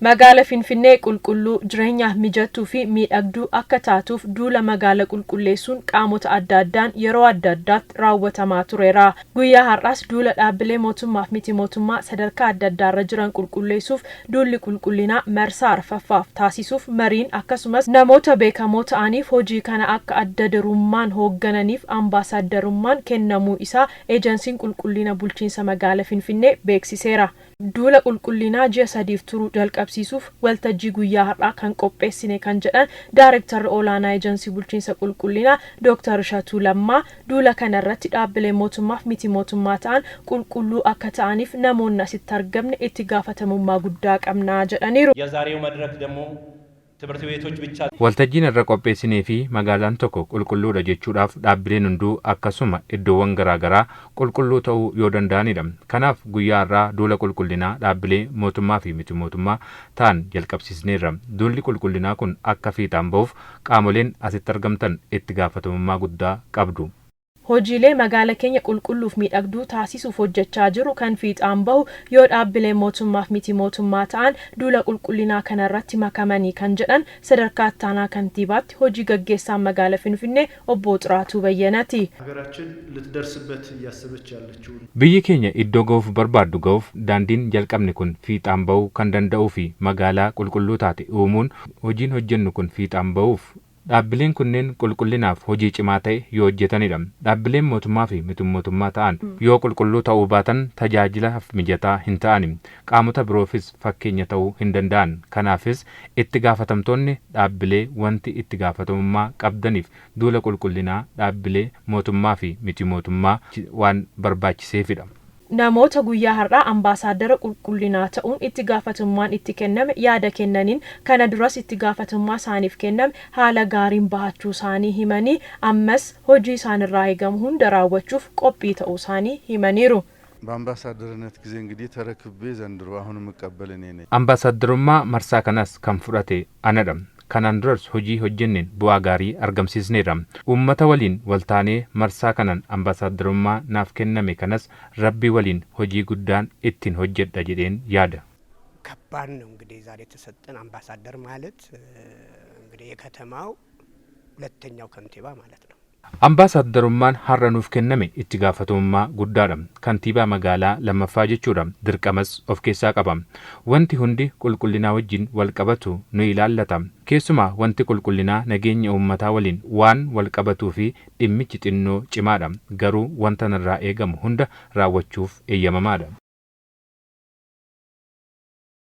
Magaala Finfinnee qulqulluu, jireenyaaf mijattuu fi miidhagduu akka taatuuf duula magaala qulqulleessuun qaamota adda addaan yeroo adda addaatti raawwatamaa tureera. Guyyaa har'aas duula dhaabbilee mootummaaf miti mootummaa sadarkaa adda addaarra jiran qulqulleessuuf duulli qulqullinaa marsaa arfaffaaf taasisuuf mariin akkasumas namoota beekamoo ta'aniif hojii kana akka adda durummaan hooggananiif ambaasaaddarummaan kennamuu isaa Eejansiin Qulqullina Bulchiinsa Magaala Finfinnee beeksiseera. Duula qulqullinaa ji'a sadiif turu jalqabsiisuuf waltajjii guyyaa har'aa kan qopheessine kan jedhan Daarektarri Olaanaa Ejansii Bulchiinsa Qulqullinaa Dooktar Ishatuu Lammaa, duula kana irratti dhaabbilee mootummaaf miti mootummaa ta'an qulqulluu akka ta'aniif namoonni asitti argamne itti gaafatamummaa guddaa qabna jedhaniiru. የዛሬው መድረክ ደግሞ ትምህርት ቤቶች ብቻ Waltajjiin har'a qopheessinee fi magaalaan tokko qulqulluudha jechuudhaaf dhaabbileen hunduu akkasuma iddoowwan garaagaraa qulqulluu ta'uu yoo danda'anidha. Kanaaf guyyaa har'aa duula qulqullinaa dhaabbilee mootummaa fi miti mootummaa ta'an jalqabsiisneerra. Duulli qulqullinaa kun akka fiixaan ba'uuf qaamoleen asitti argamtan itti gaafatamummaa guddaa qabdu. Hojiilee magaala keenya qulqulluuf miidhagduu taasisuuf hojjechaa jiru kan fiixaan bahu yoo dhaabbileen mootummaaf miti mootummaa ta'an duula qulqullinaa kanarratti makamanii kan jedhan sadarkaa ittaanaa kantiibaatti hojii gaggeessaan magaala Finfinnee obbo Xiraatuu Bayyanaati. ሀገራችን ልትደርስበት እያሰበች ያለችውን Biyyi keenya iddoo ga'uuf barbaaddu ga'uuf daandiin jalqabne kun fiixaan ba'uu kan danda'uu fi magaalaa qulqulluu taate uumuun hojiin hojjennu kun fiixaan ba'uuf dhaabbileen kunneen qulqullinaaf hojii cimaa ta'e yoo hojjetanidha. Dhaabbileen mootummaa fi miti mootummaa ta'an yoo qulqulluu ta'uu baatan tajaajilaaf mijataa hin ta'ani. Qaamota biroofis fakkeenya ta'uu hin danda'an. Kanaafis itti gaafatamtoonni dhaabbilee wanti itti gaafatamummaa qabdaniif duula qulqullinaa dhaabbilee mootummaa fi miti mootummaa waan barbaachiseefidha. Namoota guyyaa har'aa ambaasaaddara qulqullinaa ta'uun itti gaafatamummaan itti kenname yaada kennaniin kana duras itti gaafatamummaa isaaniif kenname haala gaariin bahachuu isaanii himanii ammas hojii isaanirraa eegamu hunda raawwachuuf qophii ta'uu isaanii himaniiru. በአምባሳደርነት ጊዜ እንግዲህ ተረክቤ ዘንድሮ አሁን የምቀበል እኔ ነኝ። Ambaasaaddarummaa marsaa kanas kan fudhate anadha. Kanaan duras hojii hojjenneen bu'aa gaarii argamsiisneerra. Uummata waliin waltaanee marsaa kanan ambaasaaddarummaa naaf kenname kanas Rabbi waliin hojii guddaan ittiin hojjedha jedheen yaada. ከባድ ነው እንግዲህ ዛሬ የተሰጠን አምባሳደር ማለት እንግዲህ የከተማው ሁለተኛው ከንቲባ ማለት ነው። Ambaasaaddarummaan har'a nuuf kenname itti gaafatamummaa guddaadha. Kantiibaa magaalaa lammaffaa jechuudha. Dirqamas of keessaa qaba. Wanti hundi qulqullinaa wajjin wal qabatu nu ilaallata. Keessumaa wanti qulqullinaa nageenya uummataa waliin waan wal qabatuu fi dhimmichi xinnoo cimaadha. Garuu wanta narraa eegamu hunda raawwachuuf eeyyamamaadha.